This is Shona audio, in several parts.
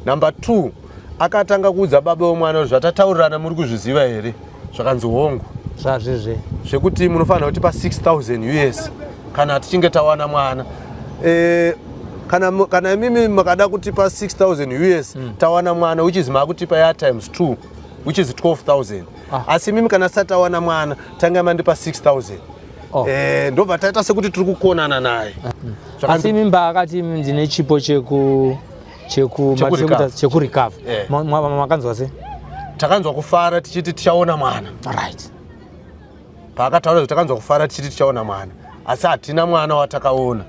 Number 2, akatanga kuudza baba wemwana kuti zvatataurirana muri kuzviziva here? Zvakanzi hongu. Zvazvizve. Zvekuti munofanira kutipa 6000 US kana tichinge tawana mwana. E, kana, kana imimi makada kutipa 6000 US tawana mwana, which is makutipa ya times 2, which is 12,000. Asi imimi kana tisati tawana mwana, tanga mandipa 6000. Oh. Eh, ndobva taita sekuti tiri kukonana naye. Asi mimba akati ndine chipo cheku cheku Chekurecover. Chekurecover. Eh. Makanzwa sei? Takanzwa kufara tichiti tichaona mwana. Paakataura izvo takanzwa kufara tichiti tichaona mwana, asi hatina mwana watakaona.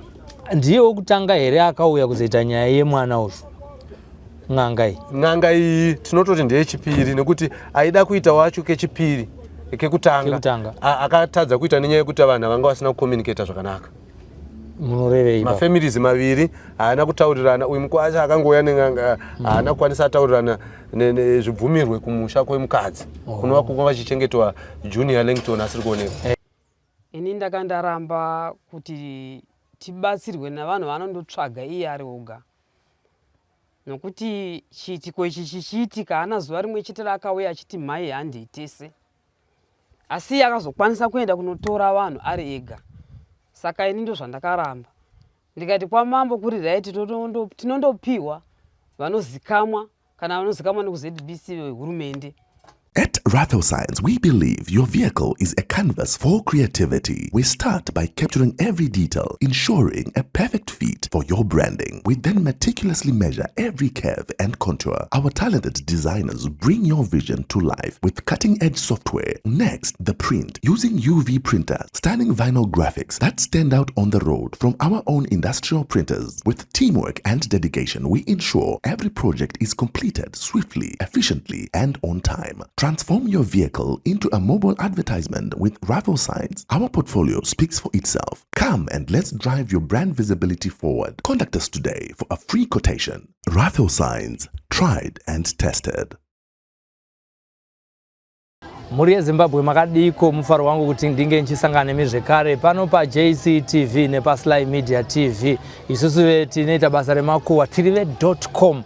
Ndiye wokutanga here akauya kuzoita nyaya yemwana uyu, n'anga iyi? N'anga iyi tinototi ndeyechipiri, nekuti aida kuita wacho kechipiri, kekutanga. Kekutanga. Akatadza kuita nenyaya yekuti vanhu vanga vasina kucommunicata zvakanaka. Munorevei baba? Mafamilies maviri haana kutaurirana. Uyu mukwasha akangouya nen'anga, haana kukwanisa ataurirana zvibvumirwe kumusha kwemukadzi, kunova kunga vachichengetwa Junior Langton asiri kuonekwa. Ini ndakandaramba kuti tibatsirwe navanhu vanondotsvaga iye ari oga, nokuti chiitiko ichi chichiitika haana zuva rimwe chete raakauya achiti mhai handei tese, asi iye akazokwanisa kuenda kunotora vanhu ari ega. Saka ini ndozvandakaramba, ndikati kwamambo kuri right, tinondopiwa vanozikamwa kana vanozikamwa nekuZBC vehurumende. At Raffle Signs, we believe your vehicle is a canvas for creativity. We start by capturing every detail, ensuring a perfect fit for your branding. We then meticulously measure every curve and contour. Our talented designers bring your vision to life with cutting edge software. Next, the print, using UV printer, stunning vinyl graphics that stand out on the road from our own industrial printers. With teamwork and dedication, we ensure every project is completed swiftly, efficiently, and on time. Transform your vehicle into a mobile advertisement with Raffle Signs. Our portfolio speaks for itself. Come and let's drive your brand visibility forward. Contact us today for a free quotation. Raffle Signs, tried and tested. Mhuri yeZimbabwe, makadiko? Mufaro wangu kuti ndinge ndichisangana nemi zvekare pano paJCTV nepaSly Media TV. Isusu tinoita basa remakuhwa, tiri ve.com.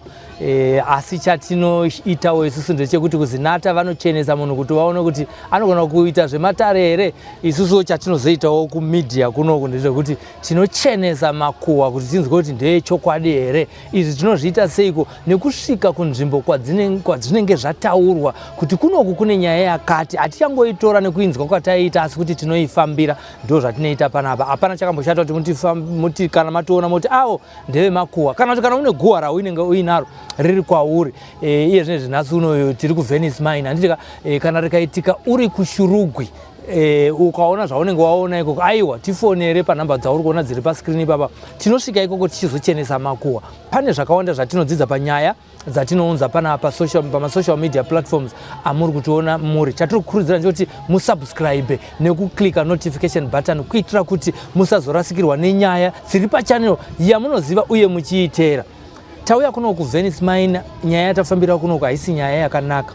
Asi chatinoitawo isusu ndechekuti kuZinata vanochenesa munhu kuti vaone kuti anogona kuita zvematare here. Isusuwo chatinozoitawo kumedia kunoku ndezvekuti tinochenesa makuhwa kuti tinzwe kuti ndeyechokwadi here. Izvi tinozviita seiko? Nekusvika kunzvimbo kwadzinenge zvataurwa kuti kunoku kune nyaya yakati. Hatichangoitora nekuinzwa kwataiita, asi kuti tinoifambira. Ndo zvatinoita panapa. Hapana chakamboshata kuti muti kana mationa muti avo ndevemakuhwa, kana kuti kana une guhwa raunenge uinaro riri kwauri. Iye zvinezvi nhasi unoyu tiri kuVenice Mine, handitika? Kana rikaitika uri kuShurugwi, ukaona zvaunenge waona ikoko, aiwa, tifonere panhamba dzauri kuona dziri pascreen ipapa. Tinosvika ikoko tichizochenesa makuhwa. Pane zvakawanda zvatinodzidza panyaya dzatinounza panapa pamasocial media platforms amuri kutiona muri. Chatiri kukurudzira ndechekuti musubscribe nekuclicka notification button kuitira kuti musazorasikirwa nenyaya dziri pachannel yamunoziva uye muchiiteera. Tauya kuno kuVenice Mine. Nyaya yatafambira kunoku haisi nyaya yakanaka.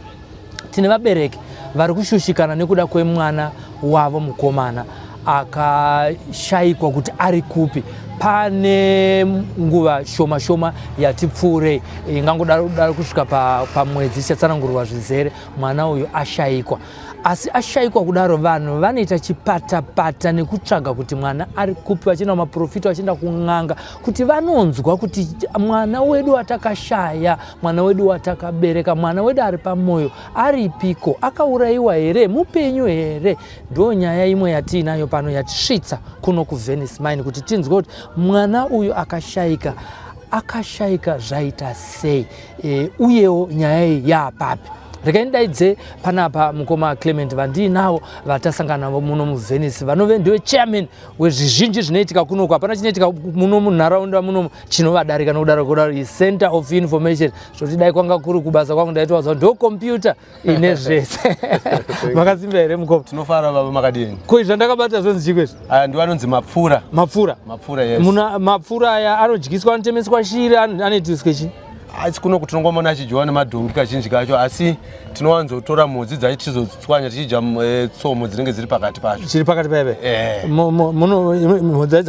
Tine vabereki vari kushushikana nekuda kwemwana wavo mukomana akashayikwa kuti ari kupi. Pane nguva shoma shoma yatipfuurei, ingangodaro kusvika pamwedzi, ichatsanangurwa zvizere, mwana uyu ashayikwa. Asi ashayikwa kudaro, vanhu vanoita chipatapata nekutsvaga kuti mwana ari kupi, vachienda kumaprofita, vachienda kun'anga kuti vanonzwa kuti mwana wedu watakashaya, mwana wedu watakabereka, mwana wedu ari pamwoyo aripiko? Akaurayiwa here? Mupenyu here? Ndo nyaya imwe yatiinayo pano yatisvitsa kuno kuVenice Mine, kuti tinzwe kuti mwana uyu akashayika, akashayika zvaita sei, uyewo nyaya iyi yaapapi. Regai ndidaidze panapa mukoma Clement vandiinavo, vatasangana navo muno muVenice, vanove ndiwe chairman wezvizhinji zvinoitika kunoku. Hapana chinoitika muno munharaunda muno chinovadarika, nokudaro kudaro center of information. Zvoti dai kwanga kuri kubasa kwangu, ndaitowadza ndo computer ine zvese. Makasimba here, mukoma? Tinofara baba, makadini? Ko zvandakabata zvonzi chiko izvi? Aya ndiwo anonzi mapfura. Mapfura? Mapfura, yes. Muna mapfura aya anodyiswa, anotemeswa shiri, anoitiswe chii? Asi kuno tinongomona achidyiwa nemadhongi kazhinji kacho, asi tinowanzotora mhodzi dzacho tichizotswanya tichidya tsomo dzinenge dziri pakati pacho. Chiri pakati paipe? Eh. Mhodzi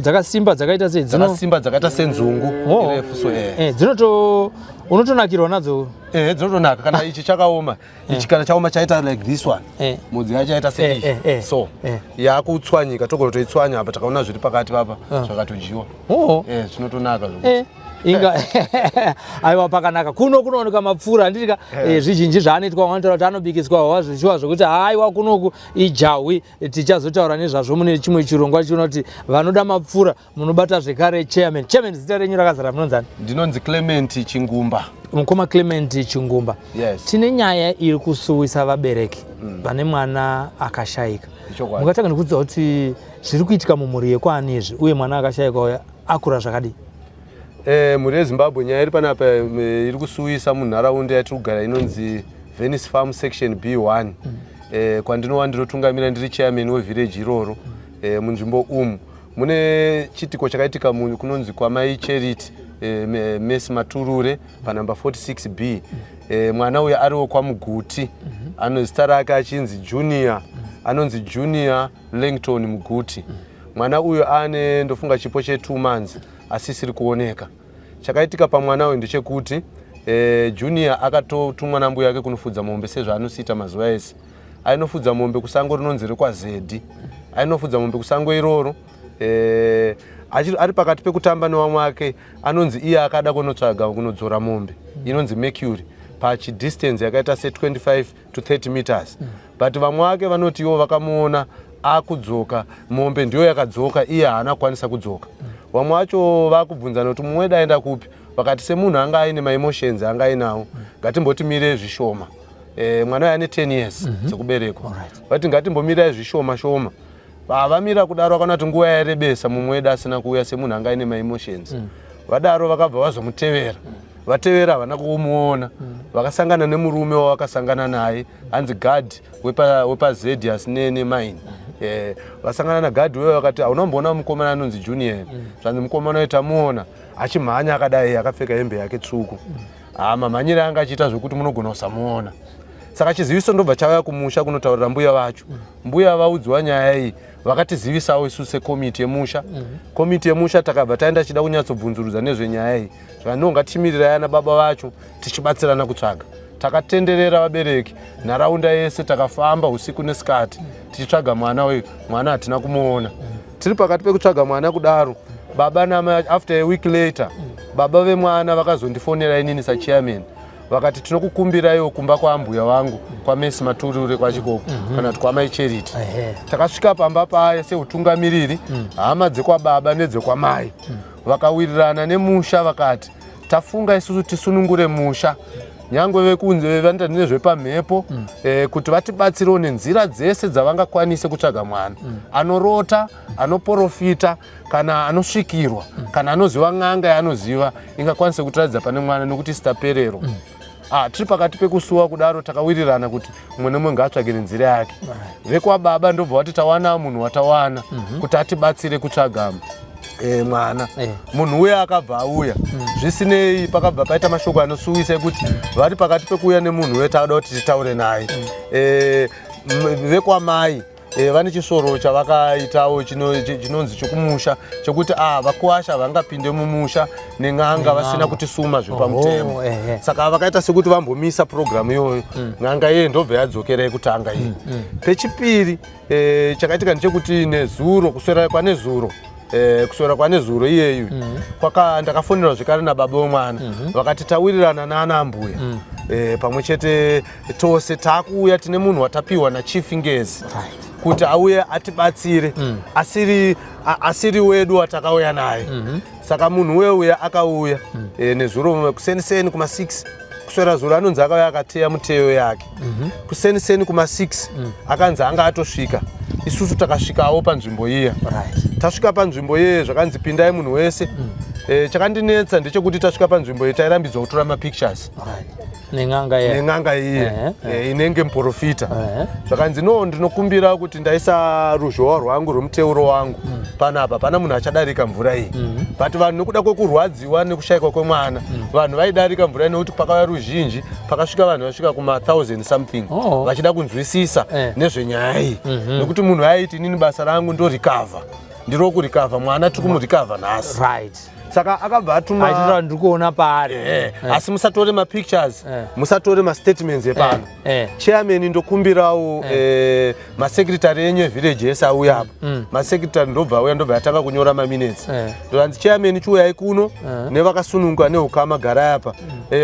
dzakasimba dzakaita sei? Dzakasimba, dzakaita senzungu irefu so. Dzinoto unotonakirwa nadzo? Dzinotonaka kana ichi chakaoma. Ichi kana chaoma chaita like this one. Mhodzi yacho yaita seiyi. So yakutswanyika, togona kutoitswanya apa, takaona zviri pakati papa zvakatodyiwa. Zvinotonaka zvokuti. Inga aiwa, pakanaka. Kuno kunooneka mapfura, handitika? Zvizhinji zvaanoitwa, vanotaura kuti anobikiswa hwa zvichiwa zvokuti haiwa, kunoku ijawi. Tichazotaura nezvazvo mune chimwe chirongwa. Chiona kuti vanoda mapfura munobata zvekare chairman. Chairman, zita renyu rakazara munonzani? Ndinonzi Clement Chingumba. Mukoma Clement Chingumba. Yes. Tine nyaya iri kusuwisa vabereki vane mwana akashayika. Ichokwadi. Mungatanga nekuudza kuti zviri kuitika mumhuri yekwani izvi, uye mwana akashayika uya akura zvakadii? Mhuri yeZimbabwe, nyaya iri panapa iri kusuwisa munharaunda yatiri kugara inonzi Venice Farm, section B1, kwandinova ndinotungamira, ndiri chairman wevillage iroro. Munzvimbo umu mune chitiko chakaitika kunonzi kwamai Charity Messi Maturure panhamba 46B. Mwana uyu ariwo kwaMuguti, ano zita rake achinzi Junior, anonzi Junior Langton Muguti. Mwana uyu ane, ndofunga, chipo che2 months asisiri kuoneka. Chakaitika pamwana uyu ndechekuti Junior akatotumwa nambuya yake kunofudza mombe sezvaanosiita mazuva ese. Ainofudza mombe kusango rinonzi rekwaZedhi. Ainofudza mombe kusango iroro, ari pakati pekutamba nevamwe ake, anonzi iye akada kunotsvaga kunodzora mombe inonzi Mercury pachidistance yakaita se25 to 30 meters, but vamwe vake vanoti ivo vakamuona akudzoka, mombe ndiyo yakadzoka, iye haana kukwanisa kudzoka. Vamwe vacho vakubvunzana kuti mumwe wedu aenda kupi, vakati semunhu anga aine maemotions anga ainawo, ngatimbotimire zvishoma. Mwana uyu ane 10 years dzekuberekwa. Vati ngatimbomirai zvishoma shoma. Vamira kudaro, vakaona kuti nguva yarebesa mumwe wedu asina kuuya, semunhu anga aine maemotions. Vadaro vakabva vazomutevera. Vatevera, havana kumuona. Vakasangana nemurume wavakasangana naye, hanzi guard wepaZedias nemine. Vasangana naguard weyo, vakati, "Hauna kumboona mukomana anonzi Junior here?" Zvanzi mukomana uyu tamuona achimhanya akadai, akapfeka hembe yake tsvuku. Ha, mamhanyire anga achiita zvokuti munogona kusamuona. Saka chiziviso ndobva chauya kumusha kunotaurira mbuya vacho. Mbuya vaudziwa nyaya iyi, vakatizivisawo isu sekomiti yemusha. Komiti yemusha takabva taenda chida kunyatsobvunzurudza nezvenyaya iyi. Zvakandiwo ngatimirirai ana baba vacho tichibatsirana kutsvaga. Takatenderera vabereki nharaunda yese, takafamba usiku nesikati tichitsvaga mwana uyu. Mwana hatina kumuona. Tiri pakati pekutsvaga mwana kudaro, baba namai, after a week later, baba vemwana vakazondifonera inini sachairman, vakati, "Tinokukumbiraiwo kumba kwaambuya vangu, kwaMesi Maturure, kwaChikoko, kana kuti kwamai Charity." Takasvika pamba paye seutungamiriri, hama dzekwababa nedzekwamai vakawirirana nemusha, vakati tafunga isusu tisunungure musha, nyangwe vekunze vanoita nezvepamhepo, kuti vatibatsirewo nenzira dzese dzavangakwanise kutsvaga mwana. Anorota, anoprofita, kana anosvikirwa, kana anoziva n'anga yaanoziva ingakwanise kutiratidza pane mwana, nekuti sitaperero. Tiri pakati pekusuwa kudaro, takawirirana kuti mumwe nemumwe ngaatsvage nenzira yake. Vekwababa ndobva vati tawana munhu watawana kuti atibatsire kutsvaga mwana. Munhu uya akabva auya. Zvisinei, pakabva paita mashoko anosuwisa ekuti vari pakati pekuuya nemunhu uye takada kuti titaure naye, vekwamai vane chisoro chavakaitawo chinonzi chokumusha, chokuti vakuasha vangapinde mumusha nen'anga vasina kutisuma zvepamutemo. Saka vakaita sekuti vambomisa purogiramu iyoyo. N'anga iye ndobva yadzokera yekutanga iyi. Pechipiri, chakaitika ndechekuti nezuro, kuswera kwanezuro, kuswera kwanezuro iyeyu, ndakafonerwa zvekare nababa wemwana. Vakati tawirirana naana ambuya pamwe chete tose taakuuya, tine munhu watapiwa naChief Ngezi kuti auye atibatsire, asiri wedu watakauya naye. Saka munhu uye uya akauya nezuro kuseniseni kuma6 kuswera zuro. Anonzi akauya akateya muteyo yake kuseniseni kuma6, akanzi anga atosvika. Isusu takasvikawo panzvimbo iya. Tasvika panzvimbo iyeye, zvakanzi pindai munhu wese. Chakandinetsa ndechekuti tasvika panzvimbo iyi tairambidzwa kutora mapictures. Nen'anga iye. Nen'anga iye. Inenge muprofita. Zvakanzi, "No, ndinokumbira kuti ndaisa ruzhowa rwangu rwemuteuro wangu panapa, pana munhu achadarika mvura iyi." But vanhu, nekuda kwekurwadziwa nekushayikwa kwemwana, vanhu vaidarika mvura iyi, nekuti pakauya ruzhinji, pakasvika vanhu vasvika kuma 1000 something vachida kunzwisisa nezvenyaya iyi, nekuti munhu aiti, "Inini basa rangu ndorecover, ndiro kurecover mwana, tiri kumurecover nhasi." Saka akabva atuma Achitaura, "Ndiri kuona paari." Asi musatore mapictures, musatore mastatements epano. Chairman, ndokumbirawo masecretary enyu evillage ese auya apa. Masecretary ndobva auya, ndobva atanga kunyora maminutes. Ndoanzi, "Chairman, chiuyai kuno nevakasununguka neukama, garai apa."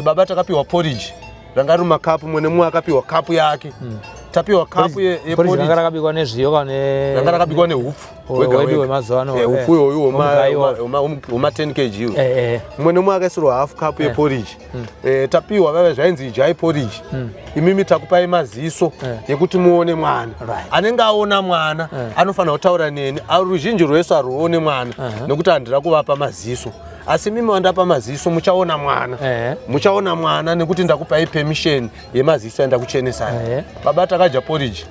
Baba, takapiwa porridge ranga riri makapu, mumwe nemumwe akapiwa kapu yake. Tapiwa kapu Porridge ranga yeporridge rakabikwa nezviyo kana ranga rakabikwa neupfu Oh, wega wedu wega. wemazuva ano, Upfu iwoyu Wemugayiwa. wema 10 kg iwo. Mumwe nemumwe akaisirwa half cup yeporridge. Tapiwa vaiva, zvainzi, "Idyai porridge imimi, takupai maziso yekuti muone mwana." Anenge aona mwana anofanira kutaura neni. Ruzhinji rwese haruone mwana nekuti handira kuvapa maziso, asi mimi wandapa maziso muchaona mwana. Muchaona mwana nekuti ndakupai permission yemaziso andakuchenesai. Baba, takadya porridge,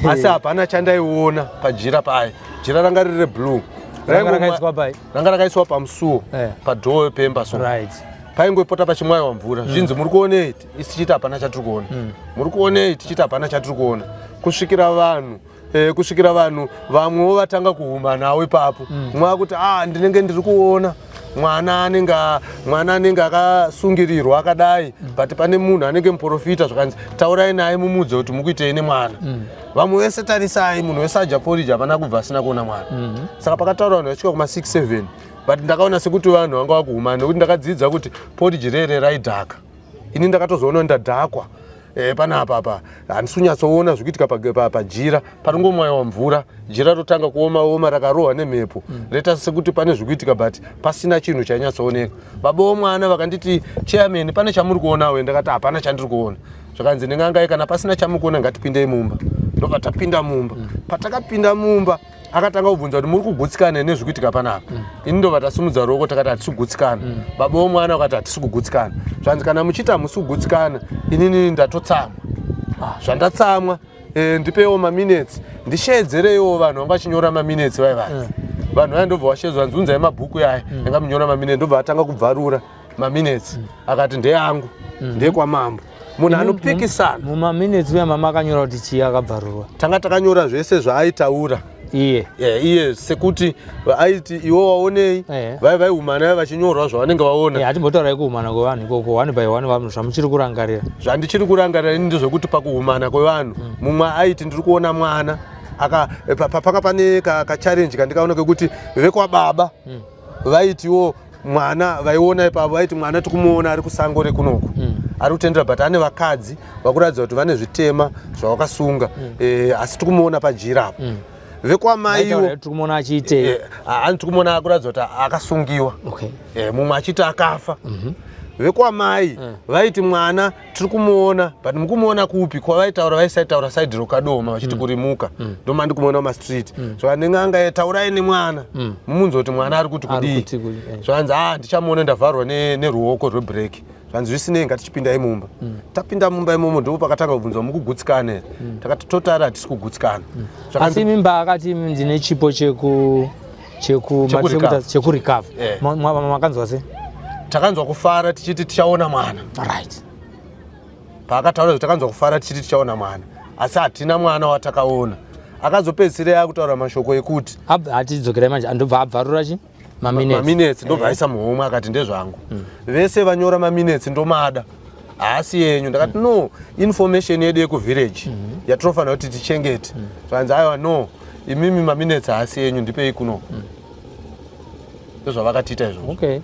asi hapana chandaiona pajira paya. Jira ranga riri reblue. Ranga rakaiswa pai? Ranga rakaiswa pamusuwo, padoor pemba. So paingopota pachimwayiwa mvura. Zvinzi, "Muri kuonei?" Isi tichiti, "Hapana chatiri kuona." "Muri kuonei?" Tichiti, "Hapana chatiri kuona," kusvikira vanhu vamwewo vatanga kuhuma nawo ipapo. Mumwe akuti, "A, ndinenge ndiri kuona mwana anenge akasungirirwa akadai, but pane munhu anenge muprofita." Zvakanzi, "Taurai naye, mumudze kuti mukuitei nemwana." Vamwe vese, tarisai, munhu wese adya porridge, hapana kubva asina kuona mwana. Saka pakataura vanhu vasvika kuma 6 7, but ndakaona sekuti vanhu vanga vakuhumana, nekuti ndakadzidza kuti porridge rere raidhaka. Ini ndakatozoona kuti ndadhakwa. Panapa apa handisi kunyatsoona zviri kuitika pajira. Paringomwayiwa mvura, jira rotanga kuoma oma, rakarohwa nemhepo, roita sekuti pane zviri kuitika, but pasina chinhu chainyatsooneka. Baba womwana vakanditi, "Chairman, pane chamuri kuonawo?" Ndakati, "Hapana chandiri kuona." Zvakanzi nen'angai, "Kana pasina chamuri kuona, ngatipindei mumba." Ndobva tapinda mumba. Patakapinda mumba, akatanga kubvunza kuti, "Muri kugutsikana nezviri kuitika panapa?" Ini ndobva tasimudza ruoko, takati, "Hatisi kugutsikana." Baba womwana vakati, "Hatisi kugutsikana." Zvanzi, "Kana muchiti hamusi kugutsikana, inini ndatotsamwa. Zvandatsamwa, ndipewo maminutes, ndisheedzereiwo vanhu vanga vachinyora maminutes." Vai vai vanhu vaya ndobva vashedzwa, vanzi, "Unzai mabhuku yaya yanga munyora maminutes." Ndobva atanga kubvarura maminutes, akati, "Ndeyangu, ndekwamambo." Munhu anopikisana. Mumaminutes uya mama akanyora kuti chii akabvarurwa? Tanga takanyora zvese zvaaitaura. Iye? Iye, sekuti aiti, "Iwe waonei?" Vai vaihumana vai vachinyorwa zvavanenge vaona. Hatimbotaura kuhumana kwevanhu ikoko, one by one, vanhu zvamuchiri kurangarira. Zvandichiri kurangarira ini ndezvekuti pakuhumana kwevanhu, mumwe aiti, "Ndiri kuona mwana panga pane kachallenge kandikaona kekuti vekwababa vaitiwo mwana vaiona ipapo, vaiti mwana tikumuona ari kusango rekunoku, ari kutendera, but ane vakadzi vakuratidza kuti vane zvitema zvavakasunga, asi tikumuona pajira apo." Vekwamaiwo Vaitaura, "Tiri kumuona achiitei?" Ani tikumuona akuratidza kuti akasungiwa. Mumwe achiti akafa. Vekwamai vaiti, "Mwana tiri kumuona, but mukumuona kupi?" Kwavaitaura, vaisaitaura side rokadoma, vachiti kurimuka, ndomandi kumuona mumastreet. Zvakanzi nen'anga, "Taurai nemwana, mumunzwe kuti mwana ari kuti Ari kudii." kuti kudii. Zvanzi, "A, ndichamuona, ndavharwa neruoko rweblack." Zvanzi, "Zvisinei, ngatichipindai mumba." Tapinda mumba imomo, ndipo pakatanga kubvunzwa, "Mukugutsikana here?" Takati totari, "Hatisi kugutsikana." Zvakanzi Asi mimba akati, "Ndine chipo cheku cheku Chekurecover. Chekurecover." Makanzwa sei? Takanzwa kufara, tichiti tichaona mwana. Paakataura izvo, takanzwa kufara, tichiti tichaona mwana, asi hatina mwana watakaona. Akazopedzisira akutaura mashoko ekuti Hatidzokerai manje, andobva abvarura chi maminutes. Maminutes, ndobva aisa muhomwe, akati, "Ndezvangu, vese vanyora maminutes ndomada, haasi yenyu." Ndakati, "No, information yedu yekuvillage yatinofanira kuti tichengete." Zvanzi, "Aiwa, no, imimi maminutes haasi yenyu, ndipei kuno." Ndozvavakatiita izvozvo. Okay,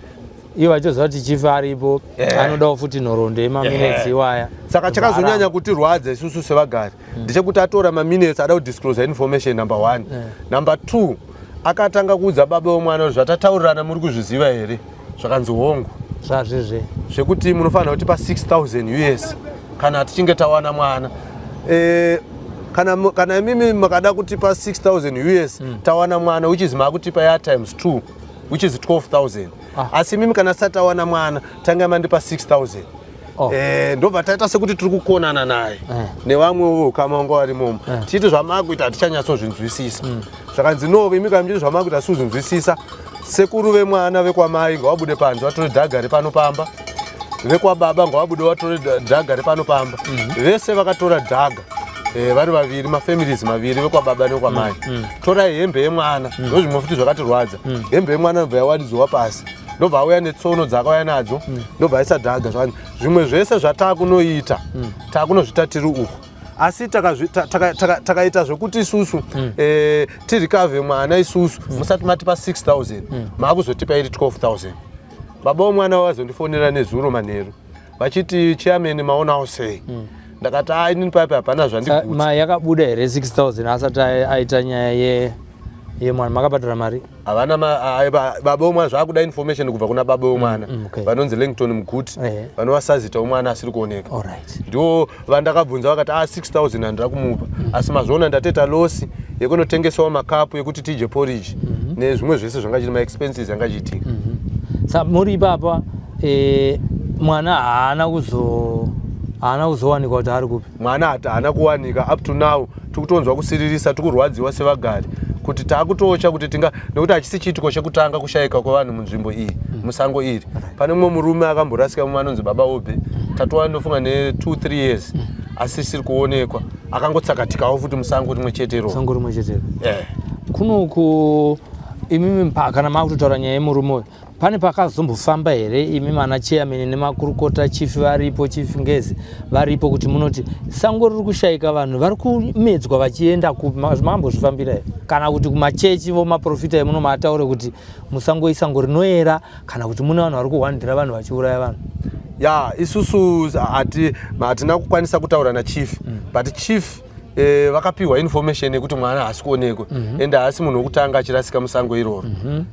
ivo vachizoziva kuti chief aripo, anodawo futi nhoroondo yemaminutes iwaya. Saka chakazonyanya kutirwadza isusu sevagari ndechekuti atora maminutes, ada kudisclose information, number one. Number two, akatanga kuudza baba womwana kuti, "Zvatataurirana muri kuzviziva here?" Zvakanzi, "Hongu." Zvazvizve? Zvekuti munofanira kutipa 6000 US kana tichinge tawana mwana. Kana imimi makada kutipa 6000 US tawana mwana, which is maakutipa ya times 2, which is 12,000. Asi imimi kana tisati tawana mwana, tanga mandipa 6000. Oh. Eh, ndobva taita sekuti tiri kukonana naye Eh. nevamwe veukama vanga varimomo Eh. Mm. tichiti zvamakuita hatichanyatsozvinzwisisa. Zvakanzi no, imi kana muchiti zvamakuita sikuzvinzwisisa, sekuru vemwana vekwamai ngavabude panze vatore dhaga repano pamba, vekwababa ngavabude vatore dhaga repano pamba. Vese vakatora dhaga, vari vaviri, mafamilies maviri, vekwababa nevekwamai. Torai hembe yemwana, ndozvimwe futi zvakatirwadza. Hembe yemwana ndobva yawaridzwa pasi, ndobva auya netsono dzaakauya nadzo, ndobva aisa dhaga. Zvakanzi zvimwe zvese zvataakunoita taakunozvita tiri uku, asi takaita zvekuti isusu tirecover mwana isusu musati matipa 6000, maakuzotipa iri 12,000. Baba womwana vazondifonera nezuro manheru vachiti, "Chairman, maonawo sei?" Ndakati, "A, inini paipa hapana zvandigutsa." Ma yakabuda here 6000 asati aita nyaya yemwana? Makabhadhara mari? Havana baba womwana zvaakuda information kubva kuna baba womwana vanonzi Langton Muguti, vanova sazita womwana asiri kuoneka. Ndiwo vandakabvunza, vakati, "A, 6000 handira kumupa, asi mazvoona ndatoita loss yekunotengesawo makapu ekuti tidye porridge nezvimwe zvese zvanga chiri maexpenses anga chiitika." Sa muri ipapa, mwana haana kuzowanikwa kuti ari kupi? Mwana haana kuwanika up to now. Tikutonzwa kusiririsa, tikurwadziwa sevagari kuti taakutocha kuti tinga, nekuti hachisi chiitiko chekutanga kushayika kwevanhu munzvimbo iyi. Musango iri pane mumwe murume akamborasika, mumwe anonzi Baba Obe, tatova ndofunga ne2 3 years asisiri kuonekwa, akangotsakatikawo futi musango rimwe chete iroro. Sango rimwe chetero? Eh. Kunoku imimi kana makutotaura nyaya yemurume uyu, pane pakazombofamba here imi mana chairman nemakurukota, chief varipo, Chief Ngezi varipo, kuti munoti sango riri kushayika vanhu vari kumedzwa vachienda kupi? Makambozvifambira here, kana kuti kumachechi vomaprofita emuno mataure kuti musango isango rinoera, kana kuti mune vanhu vari kuhwandira vanhu vachiuraya vanhu? Ya, isusu hatina kukwanisa kutaura nachief, but chief vakapiwa information yekuti mwana haasi kuonekwa, ende haasi munhu wekutanga achirasika musango iroro.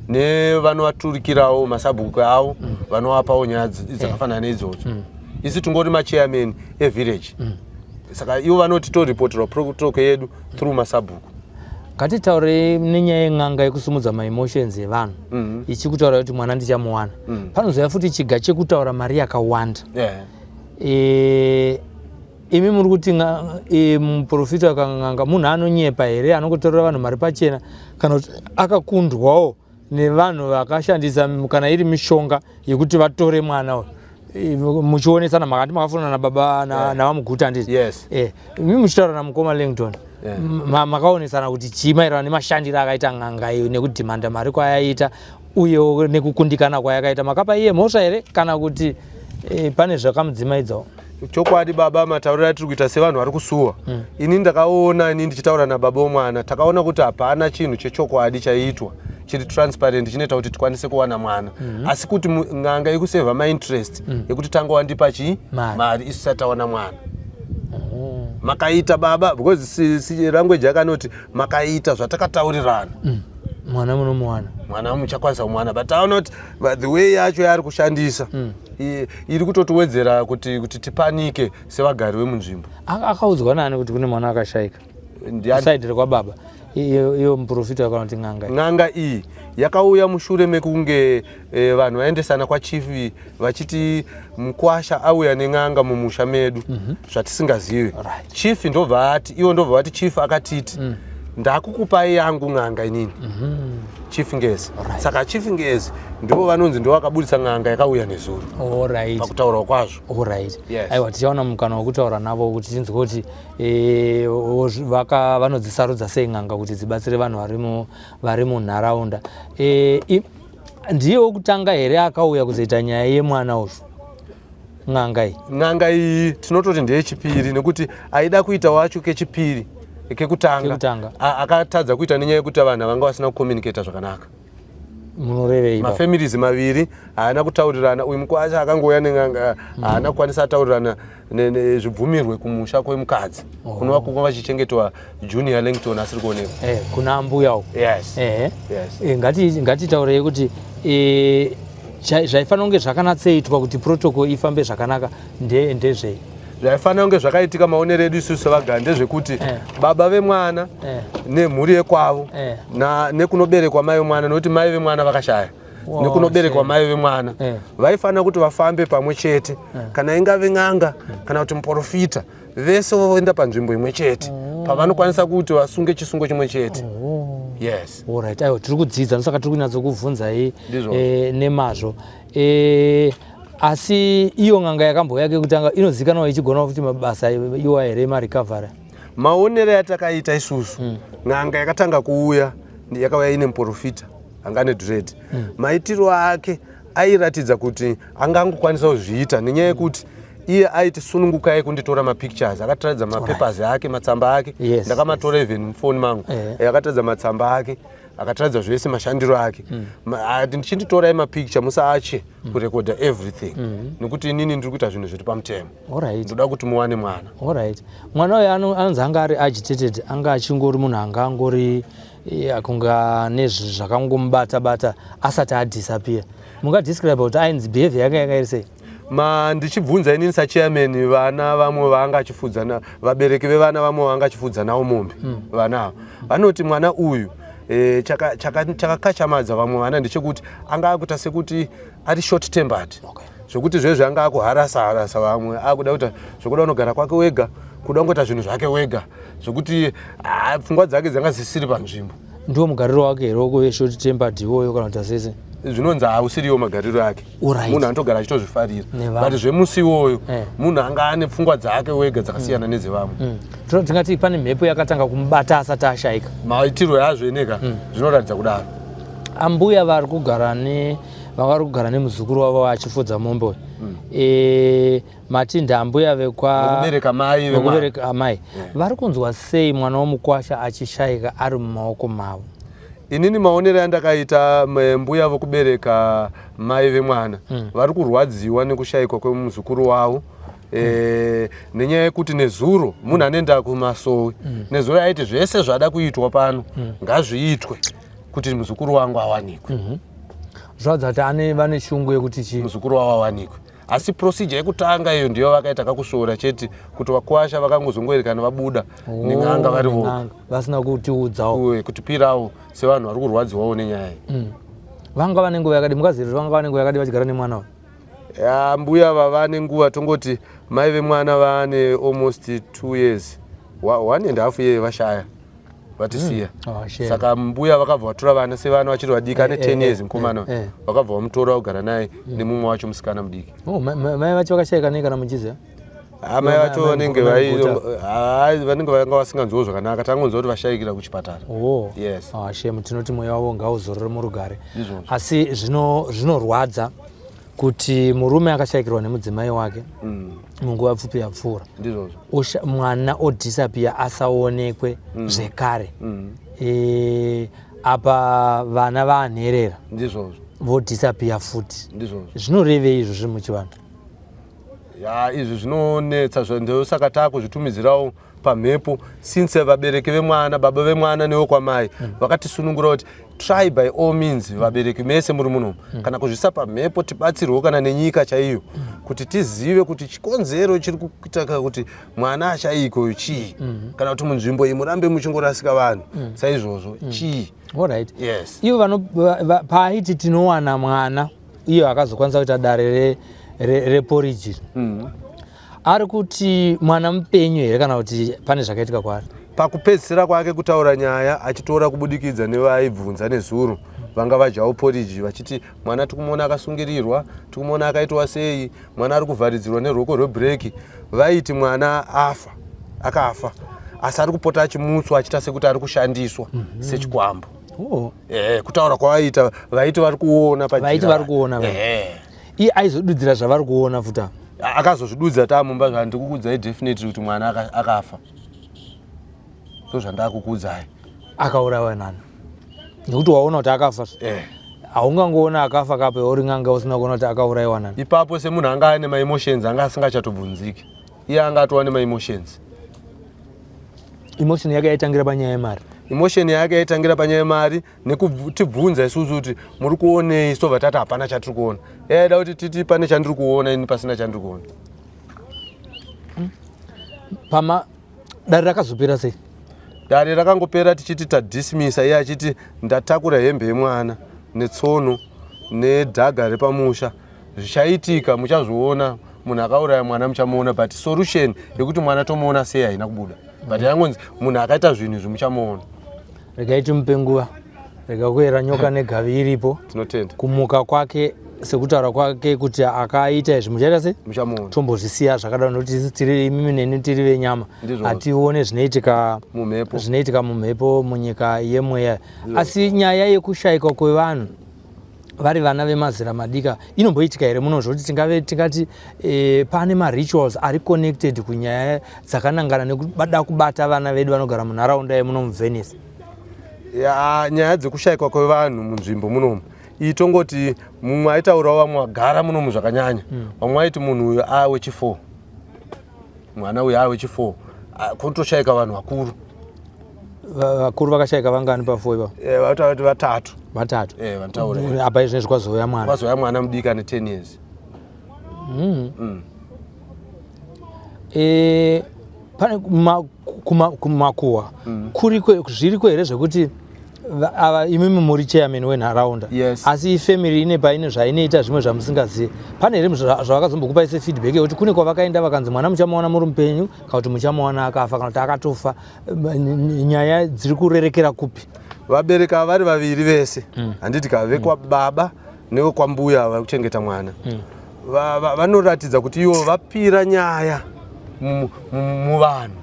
Nevanovaturikirawo masabhuku avo vanovapawo nyaya dzakafanana neidzodzo. Isu tingori machairman evillage, saka ivo vanoti toripoterwa protocol yedu through masabhuku. Ngatitaurei nenyaya yen'anga yekusumudza maemotions evanhu, ichikutaura kuti mwana ndichamuwana. Panozouya futi chiga chekutaura mari yakawanda. Imi muri kuti muprofita akan'anga munhu anonyepa here, anongotorera vanhu mari pachena, kana kuti akakundwawo nevanhu vakashandisa kana iri mishonga yekuti vatore mwana uyu? Muchionesana makati makafonana nababa navaMuguta, handiti? Yes. Imi muchitaura namukoma Langton, makaonesana kuti chii maererano nemashandiro akaita n'anga iyo, nekudhimanda mari kwayaita, uyewo nekukundikana kwayakaita? Makapa iye mhosva here, kana kuti pane zvakamudzimaidzawo? Chokwadi baba, matauriro atiri kuita sevanhu vari kusuwa, ini ndakaona, ini ndichitaura nababa womwana, takaona kuti hapana chinhu chechokwadi chaiitwa chiri transparent chinoita kuti tikwanise kuwana mwana, asi kuti n'anga yekusevha mainterest yekuti tanga wandipa chii? Mari. Mari, isu tisati tawana mwana. Makaita baba, because language yakanoti makaita zvatakataurirana, Mwana munomuwana. Mwana muchakwanisa kumwana, but taona kuti the way yacho yaari kushandisa iri kutotiwedzera kuti tipanike sevagari vemunzvimbo. Akaudzwa nani kuti kune mwana akashayika? Ndiani? Side rekwababa, iyo muprofita kana kuti n'anga iyi? N'anga iyi yakauya mushure mekunge vanhu vaendesana kwachief vachiti mukwasha auya nen'anga mumusha medu zvatisingazivi. Chief ndobva ati, ivo ndobva vati, chief akatiti, "Ndakukupai yangu n'anga inini, Chief Ngezi." Saka Chief Ngezi ndivo vanonzi ndivo vakabudisa n'anga yakauya nezuro pakutaurwa kwazvo. Yes. Aiwa, tichaona mukana wekutaura navo kuti tinzwe kuti vanodzisarudza sei n'anga kuti dzibatsire vanhu vari munharaunda. Ndiye wekutanga here akauya kuzoita nyaya yemwana uyu, n'anga iyi? N'anga iyi tinototi ndeyechipiri, nekuti aida kuita wacho kechipiri, kekutanga, Kekutanga. Akatadza kuita nenyaya yekuti vanhu vanga vasina kucommunicata zvakanaka. Munorevei baba? Mafamilies maviri haana kutaurirana. Uyu mukwasha akangouya nen'anga, haana kukwanisa ataurirana zvibvumirwe kumusha kwemukadzi, kunova kunga vachichengetwa Junior Langton asiri kuonekwa. Kuna mbuya uko? Yes. Yes. Ngatitaurei kuti zvaifanira kunge zvakanatsoitwa kuti protocol ifambe zvakanaka ndezvei? Zvaifanira kunge zvakaitika, maonero edu isusu sevagari, ndezvekuti baba vemwana nemhuri yekwavo nekunoberekwa mai vemwana, nokuti mai vemwana vakashaya. Wow, nekunoberekwa shame. mai vemwana Eh. vaifanira kuti vafambe pamwe chete kana ingave n'anga kana kuti muprofita vese voenda panzvimbo imwe chete pavanokwanisa kuti vasunge chisungo chimwe chete. Yes. Alright, aiwa, tiri kudzidza, ndosaka tiri kunyatsokubvunzai. Ndizvo. Nemazvo. Asi iyo n'anga yakambouya kekutanga inozikanwa ichigona futi mabasa iwa here emarecovery? Maonero yatakaita isusu, n'anga yakatanga kuuya yakauya ine muprofita anga ane dread. Maitiro ake airatidza kuti anga angokwanisa kuzviita nenyaya yekuti iye aiti sunungukai kunditora mapictures, akatiratidza mapapers ake, matsamba ake. Ndakamatora even mufoni mangu. Akatiratidza matsamba ake, akatiratidza zvese mashandiro ake. Ati ndichinditorai mapicture, musaache kurekodha everything nekuti inini ndiri kuita zvinhu zviri pamutemo. Ndoda kuti muwane mwana. Alright, mwana uyu anonzi anga ari agitated, anga achingori munhu anga angori kunga nezvakangomubata bata asati adisappear. Mungadescribe kuti ainzi behavior yake yanga iri sei? Ma ndichibvunza inini sachairman, vana vamwe vaanga achifudza vabereki vevana vamwe vaanga achifudza navo mombe, vana ava vanoti mwana uyu chakakachamadza vamwe vana ndechekuti anga akuita sekuti ari short tempered, zvokuti zvezvi anga akuharasa harasa vamwe, akuda kuita zvokuda unogara kwake wega, kuda kungoita zvinhu zvake wega, zvokuti pfungwa dzake dzanga zisiri panzvimbo. Ndiwo mugariro wake here wekuve short tempered iwoyo kana kuti asese? Zvinonzi hausiriwo magariro ake. Munhu anotogara achitozvifarira, Nevamwe. but zvemusi iwoyo munhu anga ane pfungwa dzake wega dzakasiyana nedzevamwe. Tingati pane mhepo yakatanga kumubata asati ashayika? Maitirwo yazvo eneka zvinoratidza kudaro. Ambuya vari kugara ne vanga vari kugara nemuzukuru wavo achifudza mombe uyu. Mati ambuya vekwa Vekubereka mai vemwana. Vekubereka amai vari kunzwa sei mwana womukwasha achishayika ari mumaoko mavo? Inini maonero andakaita, mbuya vokubereka mai vemwana vari kurwadziwa nekushayikwa kwemuzukuru wavo, nenyaya yekuti nezuro munhu anoenda kumasowe, nezuro aiti zvese zvada kuitwa pano ngazviitwe kuti muzukuru wangu awanikwe. Zvaudza kuti vane shungu yekuti chii? Muzukuru wavo awanikwe, asi procedure yekutanga iyo ndiyo vakaita kakusvoora chete, kuti vakwasha vakangozongoerekana vabuda nen'anga vari voga. Nen'anga, vasina kutiudzawo. Uye kutipirawo sevanhu vari kurwadziwawo nenyaya iyi. Vanga vane nguva yakadi, mukaziva kuti vanga vane nguva yakadi vachigara nemwana uyu? Ya, mbuya vava nenguva, tongoti mai vemwana vane almost 2 years, one and half year vashaya, vatisiya. Oh, shame. Saka mbuya vakabva vatora vana sevana vachiri vadiki, ane 10 years mukomana. Vakabva vamutora kugara naye nemumwe wacho musikana mudiki. Oh, mai vacho vakashayika nei kana muchiziva? Ah, mai vacho Mai vanenge mai Guta. vanenge vanga vasinganzwiwo zvakanaka, tangonzwa kuti vashayikira kuchipatara. Oh. Yes. Ah, shame, tinoti mweya wavo ngauzorore murugare. Ndizvozvo. Asi zvinorwadza kuti murume akashayikirwa nemudzimai wake munguva pfupi yapfuura, Ndizvozvo. Mwana odisappear asaonekwe zvekare. Apa vana vanherera, Ndizvozvo. vodisappear futi. Ndizvozvo. Zvinorevei izvo zviri muchivanhu? Ya, izvi zvinonetsa, ndosaka taakuzvitumidzirawo pamhepo, since vabereki vemwana, baba vemwana newekwamai, vakatisunungura kuti try by all means, vabereki mese muri munomu, kana kuzvisa pamhepo, tibatsirwewo kana nenyika chaiyo kuti tizive kuti chikonzero chiri kuita kuti mwana ashayiko chii, kana kuti munzvimbo iyi murambe muchingorasika vanhu saizvozvo chii. Alright. Yes. Ivo paaiti tinowana mwana, iyo akazokwanisa kuita dare reporiji, ari kuti mwana mupenyu here kana kuti pane zvakaitika kwaari? Pakupedzisira kwake kutaura nyaya achitora kubudikidza nevaibvunza nezuro vanga vadyawo poriji, vachiti mwana tikumuona akasungirirwa, tikumuona akaitwa sei, mwana ari kuvharidzirwa neruoko rwebhureki. Vaiti mwana afa, akafa, asi ari kupota achimutswa achiita sekuti ari kushandiswa sechikwambo. Oh. Kutaura kwavaita, vaiti vari kuona pajira. Vaiti vari kuona, Iye aizodudzira zvavari kuona futi apa? Akazozvidudza tamumba, zvandikukudzai definitely kuti mwana akafa, ndo zvandakukudzai. Akaurayiwa nani? Nekuti waona kuti akafa, haungangoona akafa kape uri n'anga usina kuona kuti akaurayiwa nani. Ipapo semunhu anga ane maemotions, anga asingachatobvunziki, iye anga atova nemaemotions. Emotion yake yaitangira panyaya yemari? Emotion yake yaitangira panyaya yemari nekutibvunza isusu kuti muri kuonei, tobva tati hapana chatiri kuona. Yaida kuti titi pane chandiri kuona, ini pasina chandiri kuona. Pama dare rakazopera sei? Dare rakangopera tichiti tadismisa, iye achiti ndatakura hembe yemwana netsono. Nedhaga repamusha zvichaitika muchazviona. Munhu akauraya mwana muchamuona, but solution yekuti mwana tomuona sei haina kubuda, but yangonzi munhu akaita zvinhu izvi muchamuona. Regai timupe nguva, rega kuyera nyoka negavi iripo. Tinotenda. Kumuka kwake, sekutaura kwake kuti akaita izvi, muchaita sei? Muchamuona. Tombozvisiya zvakadaro, nokuti isi tiri, imimi neni tiri venyama. Ndizvozvo. Hatione zvinoitika mumhepo. Zvinoitika mumhepo, munyika yemweya. Asi nyaya yekushayikwa kwevanhu vari vana vemazera madika inomboitika here muno, zvokuti tingave tingati pane marituals ari connected kunyaya dzakanangana nekuda kubata vana vedu vanogara munharaunda yemuno muVenice? Ya, nyaya dzekushayikwa kwevanhu munzvimbo munomu iyi, tongoti mumwe aitaurawo, vamwe vagara munomu zvakanyanya, vamwe vaiti munhu uyu awechi4, mwana uyu awechi4, kutoshayika vanhu vakuru. Vakuru vakashayika vangani pa4 ipapo? Vataura kuti vatatu. Vatatu. Vanotaura. Apa izvezvi kwazouya mwana. Kwazouya mwana mudiki ane 10 years. Pane kumakuhwa kuriko, zviriko here zvekuti ava, imimi muri chairman wenharaunda? Yes. Asi ifamily ine paine zvainoita zvimwe zvamusingazivi, pane here zvavakazombokupai sefeedback yekuti kune kwavakaenda vakanzi mwana muchamuwana muri mupenyu, kana kuti muchamuwana akafa, kana kuti akatofa? Nyaya dziri kurerekera kupi? Vabereki ava vari vaviri vese, handiti ka, vekwababa nevekwambuya vari kuchengeta mwana, vanoratidza kuti ivo vapira nyaya muvanhu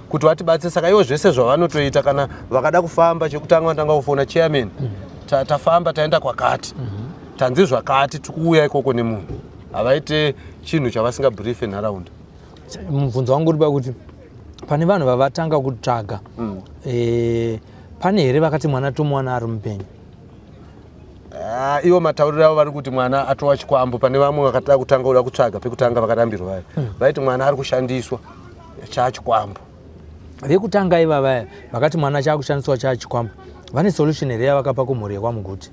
kuti vatibatsire. Saka ivo zvese zvavanotoita, kana vakada kufamba, chekutanga vanotanga kufona chairman. Tafamba, taenda kwakati, tanzi zvakati, tikuuya ikoko nemunhu. Havaite chinhu chavasingabriefe nharaunda. Mubvunzo wangu uri pakuti pane vanhu vavatanga kutsvaga, pane here vakati mwana tomuwana ari mupenyu? Ah, ivo matauriro avo vari kuti mwana atova chikwambo. Pane vamwe vakada kutanga kuda kutsvaga pekutanga vakarambirwa vayo, vaiti mwana ari kushandiswa chaachikwambo. Vekutanga ivavaya vakati mwana chaakushandiswa chaachikwambo, vane solution here yavakapa kumhuri yekwaMuguti?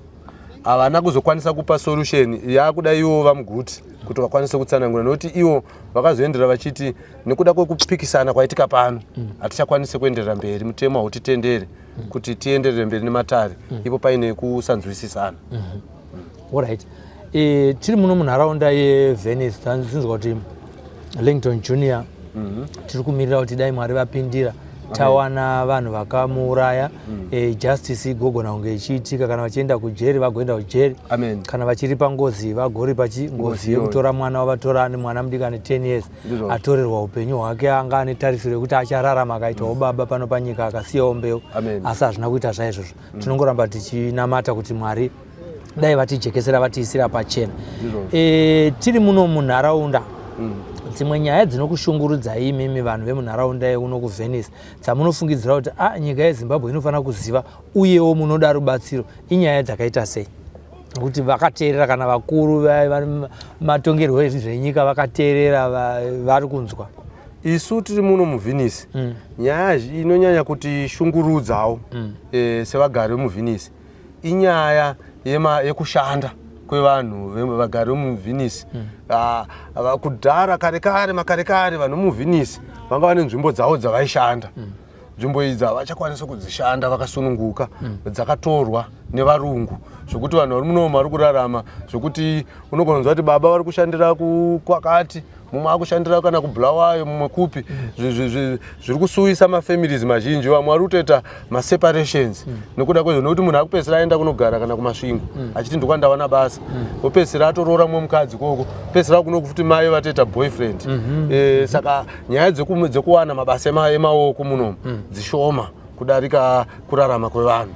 Havana kuzokwanisa kupa solution. Yakuda ivo vaMuguti kuti vakwanise kutsanangura, nokuti ivo vakazoenderera vachiti nekuda kwekupikisana kwaitika pano hatichakwanisi kuenderera mberi, mutemo hautitenderi kuti tienderere mberi nematare ipo paine kusanzwisisana. Alright, tiri muno munharaunda yeVenice, tanzinzwa kuti Langton Junior, tiri kumirira kuti dai Mwari vapindira, tawana vanhu vakamuuraya, justice igogona kunge ichiitika. Kana vachienda kujeri, vagoenda kujeri. Amen. Kana vachiripa ngozi, vagoripa ngozi Ngozi iyoyo. yekutora mwana wavatora ane mwana mudiki ane 10 years. Ndizvozvo. Atorerwa upenyu hwake, anga ane tarisiro yekuti achararama akaitawo baba pano panyika, akasiyawo mbeu. Amen. Asi hazvina kuita zvaizvozvo. Tinongoramba tichinamata kuti Mwari dai vatijekesera, vatiisira pachena. Ndizvozvo. Tiri muno munharaunda, dzimwe nyaya dzinokushungurudzai imimi vanhu vemunharaunda yeuno kuVenice, dzamunofungidzira kuti a nyika yeZimbabwe inofanira kuziva, uyewo munoda rubatsiro, inyaya dzakaita sei? Nokuti vakateerera, kana vakuru vari matongerwo ezvenyika vakateerera, vari kunzwa. Isu tiri muno muVenice, nyaya inonyanya kuti shungurudzawo sevagari vemuVenice inyaya yekushanda kwevanhu vagari vemuVenice. Ah, kudhara kare kare, makare kare, vanhu vemuVenice vanga vane nzvimbo dzavo dzavaishanda. Nzvimbo idzi havachakwanisi kudzishanda vakasununguka, dzakatorwa nevarungu, zvokuti vanhu vari munomu vari kurarama zvokuti unogona kunzwa kuti baba vari kushandira kwakati, mumwe akushandira kana kuBulawayo, mumwe kupi. Zviri kusuwisa mafamilies mazhinji. Vamwe vari kutoita maseparations nekuda kwezvo, nekuti munhu akupedzisira aenda kunogara kana kuMasvingo achiti ndokwandawana basa, opedzisira atoroora mumwe mukadzi koko, pedzisira kuno futi mai vatoita boyfriend. Saka nyaya dzekuwana mabasa emaoko munomu dzishoma kudarika kurarama kwevanhu.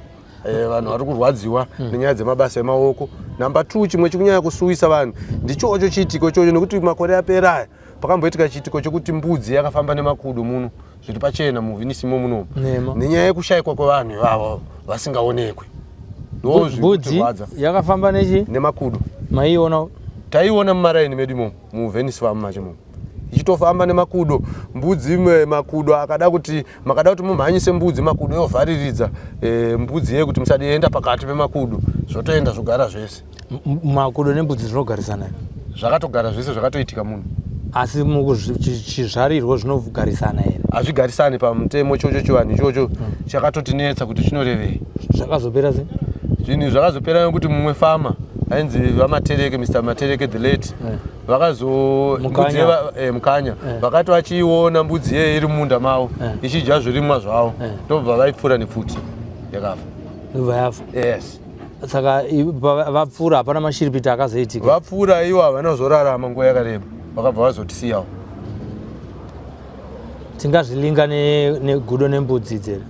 Vanhu vari kurwadziwa nenyaya dzemabasa emaoko. Number two, chimwe chikunyanya kusuwisa vanhu ndichocho chiitiko ichocho, nekuti makore apera aya pakamboitika chiitiko chokuti mbudzi yakafamba nemakudo muno, zviri pachena muVenice imo munomu. Nema. Nenyaya yekushayikwa kwevanhu ivavo vasingaonekwi. Ndo zviri Mbudzi kutirwadza. Yakafamba nechi? Nemakudo. Maiona? Taiona mumaraini medu imomo muVenice Farm macho momo, ichitofamba nemakudo mbudzi imwe. Makudo akada kuti, makada kuti mumhanyise mbudzi, makudo yovhariridza mbudzi yeye kuti musadienda pakati pemakudo, zvotoenda zvogara zvese. Makudo nembudzi zvinogarisana here? Zvakatogara zvese, zvakatoitika muno. Asi mukuzvizvarirwo zvinogarisana here? Hazvigarisani pamutemo. Chocho chivanhu ichocho chakatotinetsa kuti chinorevei. Zvakazopera sei? Zvinhu zvakazopera nekuti mumwe farmer Ainzi VaMatereke, Mr Matereke the late. Vakazo Mukanya. mbudzi Mukanya. Vakati vachiiona mbudzi yeye iri mumunda mavo ichidya zvirimwa zvavo, ndobva vaipfura nepfuti, yakafa. Ndobva yafa? Yes. Saka vapfuura, hapana mashiripiti akazoitika? Vapfuura ivo, havana kuzorarama nguva yakareba, vakabva vazotisiyawo. Tingazvilinga negudo nembudzi idzi here?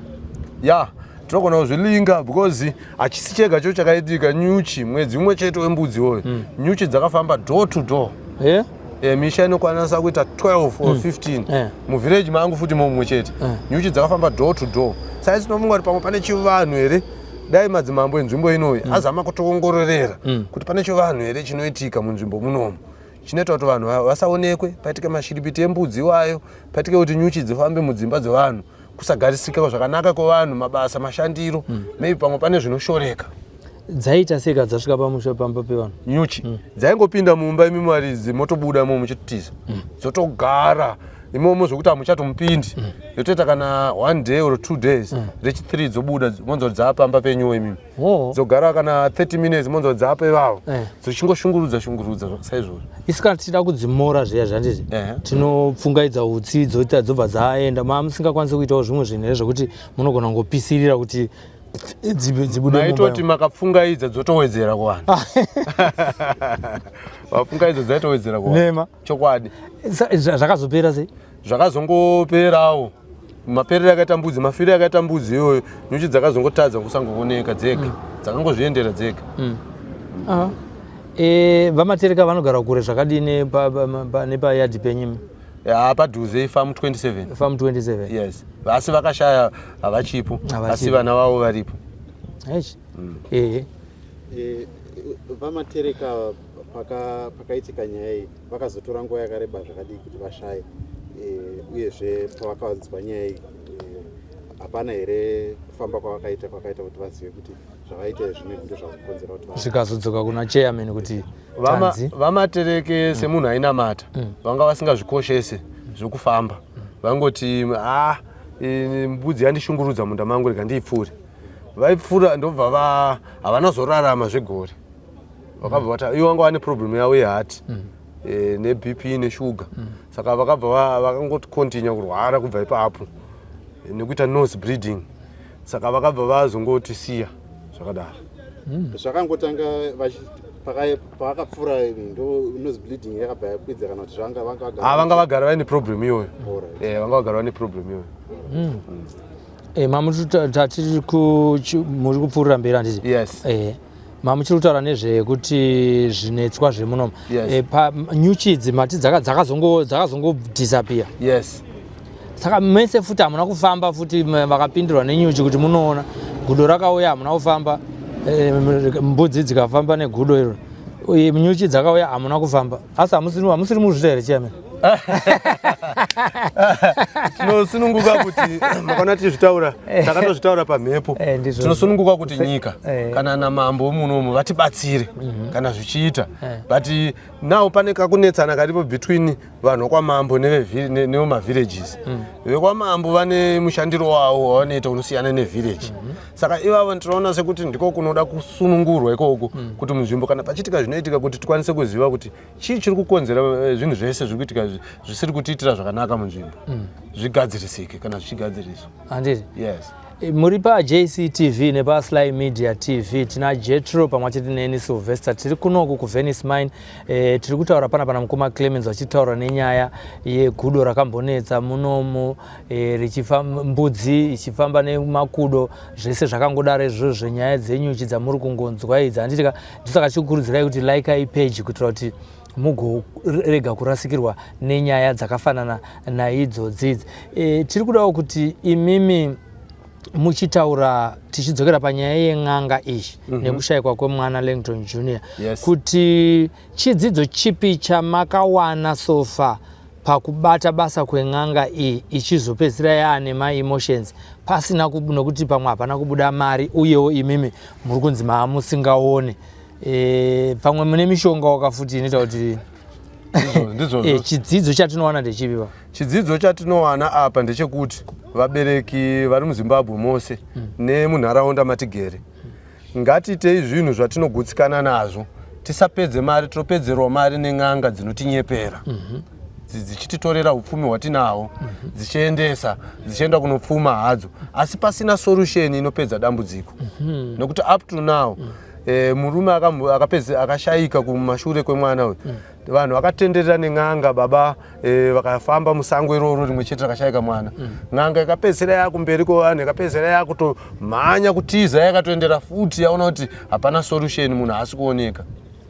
Ya, tinogona kuzvilinga because hachisi chega cho chakaitika. Nyuchi, mwedzi umwe chete wembudzi iwoyo, nyuchi dzakafamba door to door. Misha inokwanisa kuita 12 or 15 muvhireji mangu futi momumwe chete. Nyuchi dzakafamba door to door. Saka tinofunga kuti pamwe pane chivanhu here. Dai madzimambo enzvimbo inoyi azama kutoongororera kuti pane chivanhu here chinoitika munzvimbo munomu chinoita kuti vanhu vasaonekwe, paitike mashiripiti embudzi iwayo, paitike kuti nyuchi dzifambe mudzimba dzevanhu, kusagarisika zvakanaka kwevanhu, mabasa, mashandiro. Maybe pamwe pane zvinoshoreka. Dzaita sei dzasvika pamusha, pamba pevanhu? Nyuchi dzaingopinda mumba imi maridzi, motobuda imomo muchitiza, dzotogara imomo zvokuti hamuchatomupindi. Yotoita kana one day or 2 days, rechi3 dzobuda, monzwa kuti dzaapamba penyuwo imimi. Dzogara kana 30 minutes, monzwa kuti dzaapa ivavo. Dzichingoshungurudza shungurudza saizvozvo. Isi kana tichida kudzimora zviya zvanditi tinopfungaidza utsi, dzoita dzobva dzaenda. Ma musingakwanisi kuitawo zvimwe zvinhu here zvekuti munogona kungopisirira kuti dzibude mumba? Maitoti makapfungaidza dzotowedzera kuvanhu, vapfungaidza dzaitowedzera kuvanhu. Nema. Chokwadi. Zvakazopera sei? Zvakazongoperawo maperero akaita mbudzi, mafiro akaita mbudzi iyoyo. Nyuchi dzakazongotadza kusangooneka dzega, dzakangozviendera dzega. Aha. VaMatereka vanogara kure zvakadini nepayadhi penyimi? Ya, padhuze, ifamu 27. Famu 27? Yes, asi vakashaya, havachipo. Havachipo. Asi vana vavo varipo. Eish. Ehe. VaMatereka pakaitika nyaya iyi, vakazotora nguva yakareba zvakadii kuti vashaye? Uyezve pavakanzwa nyaya iyi, hapana here kufamba kwavakaita kwakaita kuti vazive kuti zvavaita izvi ndo zvakukonzera kuti Zvikazodzoka kuna chairman kuti tanzi? VaMatereke semunhu ainamata, vanga vasingazvikoshese zvokufamba. Vangoti, "A, mbudzi yandishungurudza munda mangu, rega ndiipfure." Vaipfura, ndobva havana kuzorarama zvegore. Vakabva vati ivo vanga vane problem yavo yeheart neBP neshuga, saka vakabva vakangokontinya kurwara kubva ipapo nekuita nose bleeding, saka vakabva vazongotisiya zvakadaro. Zvakangotanga pavakapfuura ndo nose bleeding yakabva yakwidza, kana kuti zvanga vanga vagara? Ah, vanga vagara vaine problem iyoyo. Alright. Vanga vagara vaine problem iyoyo. Mamutatiri muri kupfuurira mberi, handiti? Yes. Mamuchiri kutaura nezvekuti zvinetswa zvemunomu. Yes. Nyuchi idzi mati dzakazongodisappear? Yes. Saka mese futi hamuna kufamba futi vakapindirwa nenyuchi kuti munoona gudo rakauya? Hamuna kufamba, mbudzi dzikafamba negudo iro, uye nyuchi dzakauya, hamuna kufamba, asi hamusiri muzvita here, chairman? Tinosununguka kuti makaona tichizvitaura, takatozvitaura pamhepo. Ndizvozvo. Tinosununguka kuti nyika kana namambo munomu vatibatsire kana zvichiita. But now pane kakunetsana karipo between vanhu vekwamambo nevemavillages. Vekwamambo vane mushandiro wavo wavanoita unosiyana nevillage, saka ivavo tinoona sekuti ndiko kunoda kusunungurwa ikoko, kuti munzvimbo kana pachiitika zvinoitika, kuti tikwanise kuziva kuti chii chiri kukonzera zvinhu zvese zviri kuitika zvisiri kutiitira zvakanaka munzvimbo, zvigadzirisike kana zvichigadziriswa. Handiti? Yes. Muri paJCTV nepaSly Media TV. Tina Jetro pamwe chete neni Sylvester, tiri kunoku kuVenice Mine. Tiri kutaura pana pana mukoma Clemens vachitaura nenyaya yegudo rakambonetsa munomu, richifa mbudzi ichifamba nemakudo, zvese zvakangodaro izvozvo zvenyaya dzenyuchi dzamuri kungonzwa idzi, handitika? Ndosaka tichikukurudzirai kuti laikai page kuitira kuti mugorega kurasikirwa nenyaya dzakafanana naidzodzi idzi. Tiri kudawo kuti imimi muchitaura, tichidzokera panyaya yen'anga iyi nekushayikwa kwemwana Langton Junior, kuti chidzidzo chipi chamakawana so far pakubata basa kwen'anga iyi ichizopedzisira yaane maemotions pasina nokuti pamwe hapana kubuda mari, uyewo imimi muri kunzi maamusingaone, pamwe mune mishonga wakafuti inoita kuti Ndizvozvo. Chidzidzo chatinowana ndechipi pa? Chidzidzo chatinowana apa ndechekuti vabereki vari muZimbabwe mose nemunharaunda matigere, ngatiitei zvinhu zvatinogutsikana nazvo. Tisapedze mari, tinopedzerwa mari nen'anga dzinotinyepera. Dzichititorera upfumi hwatinahwo, dzichiendesa, dzichienda kunopfuma hadzo, asi pasina solution inopedza dambudziko. Nekuti up to now murume akashayika kumashure kwemwana uyu, vanhu vakatenderera nen'anga baba, vakafamba musango iroro rimwe chete rakashayika mwana. N'anga ikapedzisira yakumberi kwevanhu, ikapedzisira yakutomhanya kutiza, yakatoendera futi, yaona kuti hapana solution, munhu haasi kuoneka.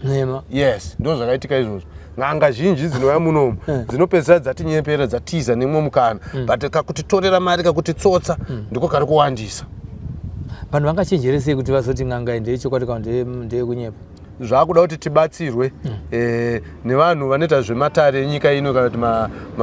Nhema. Yes, ndo zvakaitika izvozvo. N'anga zhinji dzinouya munomu dzinopedzisira dzatinyepera, dzatiza nemumwe mukana, but kakutitorera mari, kakutitsotsa ndiko kari kuwandisa. Vanhu vangachenjere sei kuti vazoti n'anga iyi ndeyechokwadi kana ndeyekunyepa? Zvakuda kuti tibatsirwe nevanhu vanoita zvematare enyika ino kana kuti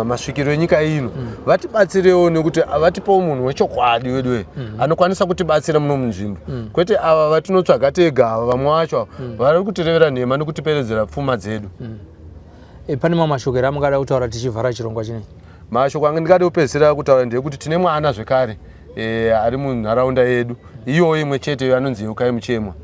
masvikiro enyika ino, vatibatsirewo nekuti vatipewo munhu wechokwadi wedu anokwanisa kutibatsira muno munzvimbo, kwete ava vatinotsvaga tega ava. Vamwe vacho ava vari kutirevera nhema nekutiperedzera pfuma dzedu. Pane mamwe mashoko here amungada kutaura tichivhara chirongwa chinechi? Mashoko anga ndingade kupedzisira kutaura ndeyekuti tine mwana zvekare ari munharaunda yedu iyoyo imwe chete iyo, anonzi Yeukai Muchemwa.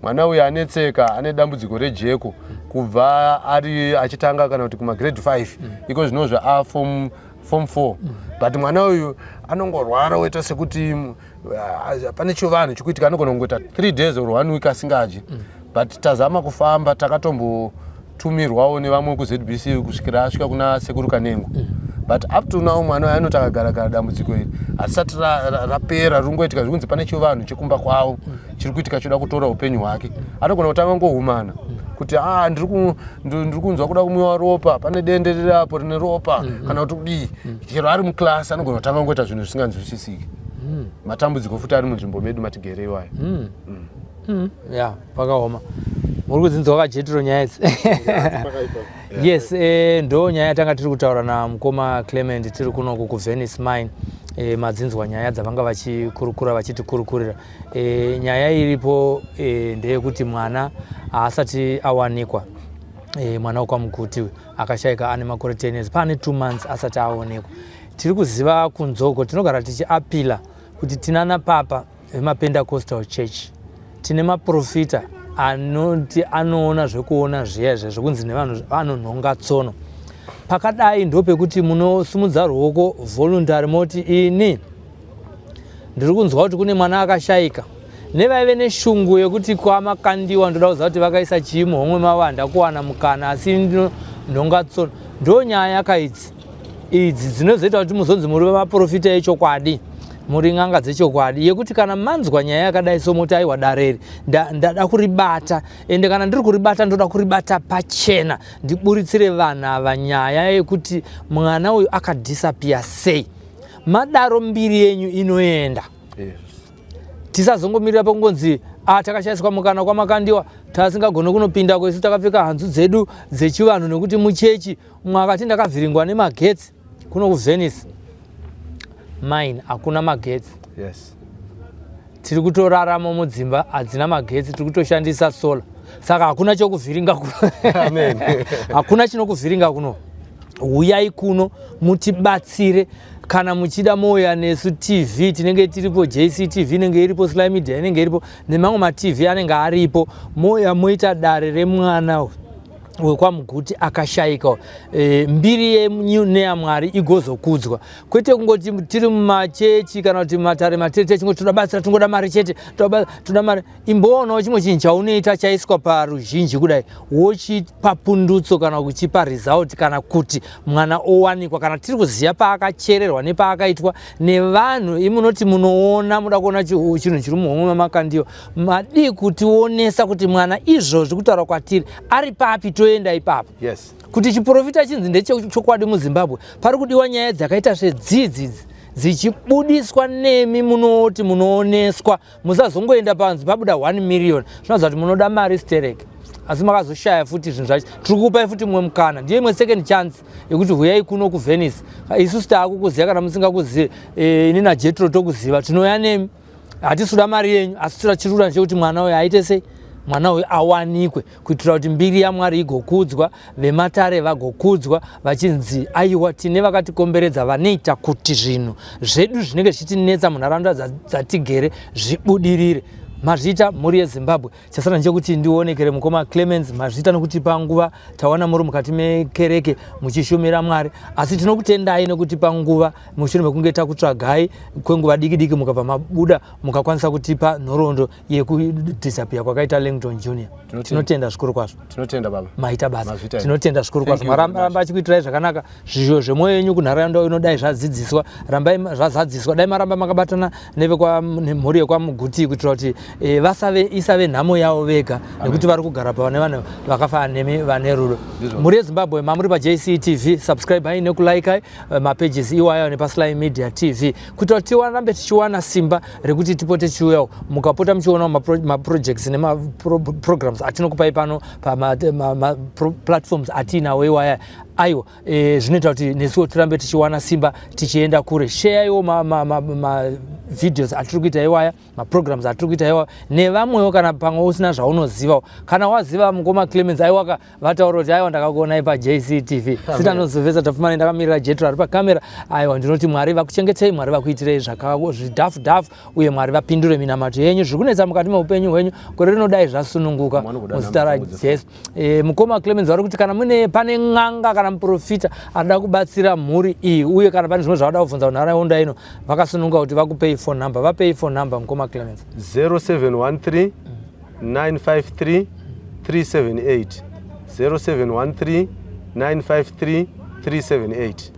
Mwana uyu anetseka, ane dambudziko rejeko kubva ari achitanga kana kuti kumagrade 5, iko zvinozvo aform form 4, but mwana uyu anongorwara, oita sekuti pane chivanhu chikuitika. Anogona kungoita 3 days or one week asingadyi, but tazama kufamba, takatombotumirwawo nevamwe kuZBC kusvikira asvika kuna Sekuru Kanengo, but up to now mwana uyu anoti akagaragara, dambudziko iri harisati rapera. Riri kungoitika zvikunzi pane chivanhu chekumba kwavo chiri kuitika, choda kutora upenyu hwake. Anogona kutanga ngohumana kuti a ndiri kunzwa kuda kumwiwa ropa, pane dende rirapo rine ropa kana kuti kudii. Chero ari muklasi anogona kutanga kungoita zvinhu zvisinganzwisisiki. Matambudziko futi ari munzvimbo medu matigere iwayo. Ya, pakaoma. Muri kudzinzwa kajetiro nyaya idzi? Pakaipa. Yes, ndo nyaya yatanga tiri kutaura namukoma Clement tiri kunoku kuVenice Mine. Madzinzwa nyaya dzavanga vachikurukura, vachitikurukurira. Nyaya iripo ndeyekuti mwana haasati awanikwa. Mwana wekwaMuguti akashayika ane makore 10 years, paane 2 months asati aonekwa. Tiri kuziva kunzoko tinogara tichiapila kuti tinana papa vemaPentecostal Church, tine maprofita anoti anoona zvekuona zviya zviya zvekunzi nevanhu vanonhonga tsono. Pakadai ndopekuti munosumudza ruoko voluntary, moti ini ndiri kunzwa kuti kune mwana akashayika. Nevaive neshungu yekuti kwamakandiwa, ndoda kuziva kuti vakaisa chii muhomwe mavo, handakuwana mukana, asi ndinonhonga tsono. Ndo nyaya kaidzi idzi dzinozoita kuti muzonzi muri vemaprofita echokwadi, muri n'anga dzechokwadi, yekuti kana manzwa nyaya yakadai so moti aiwa, dare iri ndada kuribata, ende kana ndiri kuribata ndoda kuribata pachena, ndiburitsire vanhu ava nyaya yekuti mwana uyu akadisappear sei. Madaro mbiri yenyu inoenda. Tisazongomirira pakungonzi a takashaiswa mukana kwamakandiwa, tasingagone kunopinda kwesu takapfeka hanzu dzedu dzechivanhu, nekuti muchechi umwe akati ndakavhiringwa nemagetsi. Kuno kuVenice Mine hakuna magetsi. Tiri kutoraramo mudzimba hadzina magetsi, tiri kutoshandisa solar, saka hakuna chokuvhiringa kuno. Amen. Hakuna chinokuvhiringa kuno. Uyai kuno mutibatsire. Kana muchida mouya nesu, TV tinenge tiripo, JCTV inenge iripo, Sly Media inenge iripo, nemamwe maTV anenge aripo. Mouya moita dare remwana wekwaMuguti akashayika, mbiri yenyu neyaMwari igozokudzwa, kwete kungoti tiri mumachechi kana kuti mumatare matete chingoti toda batsira, tingoda mari chete, toda mari. Imboonawo chimwe chinhu chaunoita chaiswa paruzhinji kudai, wochipa pundutso kana kuchipa result, kana kuti mwana owanikwa, kana tiri kuziva paakachererwa nepaakaitwa nevanhu. Imunoti munoona, muda kuona chinhu chiri muhomwe mamakandiwa, madii kutionesa kuti mwana izvozvi kutaura kwatiri ari papi, toenda ipapo? Kuti chiprofita chinzi ndechechokwadi muZimbabwe, pari kudiwa nyaya dzakaita sedzidzi dzichibudiswa nemi munoti munooneswa. Musazongoenda panzi pabuda 1 million, zvinoratidza kuti munoda mari sterek, asi makazoshaya futi zvinhu zvacho. Tiri kukupai futi mumwe mukana, ndiyo imwe second chance yekuti huyai kuno kuVenice. Isusu taakukuziva, kana musingakuzive, ini naJetro tokuziva, tinouya nemi. Hatisi kuda mari yenyu, asi toda, chiri kuda ndechekuti mwana uyu aite sei, mwana uyu awanikwe, kuitira kuti mbiri yaMwari igokudzwa, vematare vagokudzwa, vachinzi aiwa, tine vakatikomberedza vanoita kuti zvinhu zvedu zvinenge zvichitinetsa munharaunda dzatigere zvibudirire. Mazviita mhuri yeZimbabwe. Chasara ndechekuti ndionekere mukoma Clemens, mazviita nokutipa nguva. Tawana muri mukati mekereke muchishumira Mwari, asi tinokutendai nekutipa nguva mushure mekunge takutsvagai kwenguva diki diki mukabva mabuda mukakwanisa kutipa nhoroondo yekudisappear kwakaita Langton Junior. Tinotenda zvikuru kwazvo. Tinotenda baba. Maita basa. Tinotenda zvikuru kwazvo. Mwari aramba achikuitirai zvakanaka. Zvishuwo zvemwoyo yenyu kunharaunda ino dai zvadzidziswa, rambai zvazadziswa. Dai maramba makabatana nevekwa nemhuri yekwaMuguti kuitira kuti e, vasave isave nhamo yavo vega nekuti vari kugara pava nevanhu vakafanana nemi vane rudo. Mhuri yeZimbabwe mamuri paJCTV, subscribe nekulike eh, mapages iwayo nepaSly Media TV kuitira kuti tirambe tichiwana simba rekuti tipote tichiuyawo mukapota muchionawo maprojects nemaprograms atinokupai pano pamaplatforms atiinawo iwaya aiwa e, zvinoita kuti nesuwo tirambe tichiwana simba tichienda kure. Sheyaiwo mavideos ma, ma atiri kuita iwaya, maprograms atiri kuita iwaya nevamwewo, kana pamwe usina zvaunozivawo. Kana waziva mukoma Clemens, aiwaka vataura kuti aiwa ndakakuonai paJCTV. Sitanozovesa Tapfumani ndakamirira Jetro ari pakamera. Aiwa ndinoti Mwari vakuchengetei, Mwari vakuitirei zvidhafu dhafu, uye Mwari vapindure minamato yenyu. Zviri kunetsa mukati meupenyu hwenyu gore rinodai zvasununguka muzita raJesu. E, mukoma Clemens vari kuti kana mune pane n'anga kana muprofita anoda kubatsira mhuri iyi, uye kana pane zvimwe zvavada kubvunza kunharaunda ino, vakasununguka kuti vakupei phone number. Vapei phone number, mukoma Clemens. 0713 953 378, 0713 953 378.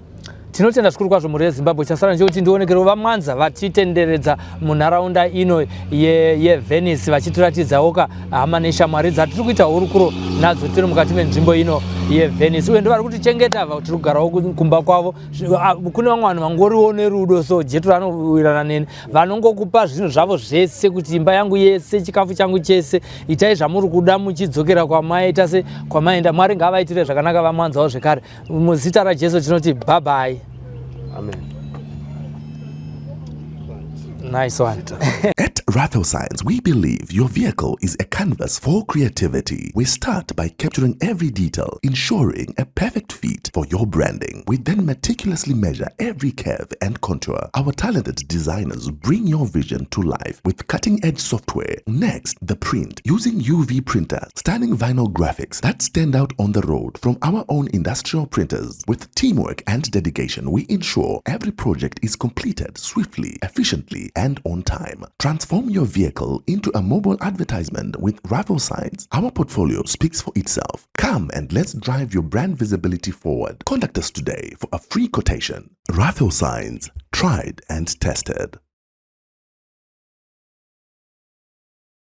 Tinotenda zvikuru kwazvo mhuri yeZimbabwe. Chasara ndechekuti ndionekerewo vaMwanza vatitenderedza munharaunda ino yeVenice ye vachitiratidzawo ka hama neshamwari dzatiri kuita hurukuro nadzo tiri mukati menzvimbo ino yeVenice, uye ndovari kutichengeta, tiri kugarawo kumba kwavo. Kune vamwe vanhu vangoriwo nerudo, so Jetro anowirirana neni, vanongokupa zvinhu zvavo zvese kuti imba yangu yese, chikafu changu chese, itai zvamuri kuda muchidzokera kwamaita se kwamaenda. Mwari ngavaitire zvakanaka vaMwanzawo zvekare. Muzita raJesu tinoti bye bye. Amen. Nice one. At Rathel Science, we believe your vehicle is a canvas for creativity. We start by capturing every detail, ensuring a perfect fit for your branding. We then meticulously measure every curve and contour. Our talented designers bring your vision to life with cutting-edge software. Next, the print using UV printer, stunning vinyl graphics that stand out on the road from our own industrial printers. With teamwork and dedication, we ensure every project is completed swiftly, efficiently, and on time. Transform your vehicle into a mobile advertisement with Raffle Signs. Our portfolio speaks for itself. Come and let's drive your brand visibility forward. Contact us today for a free quotation. Raffle Signs, tried and tested.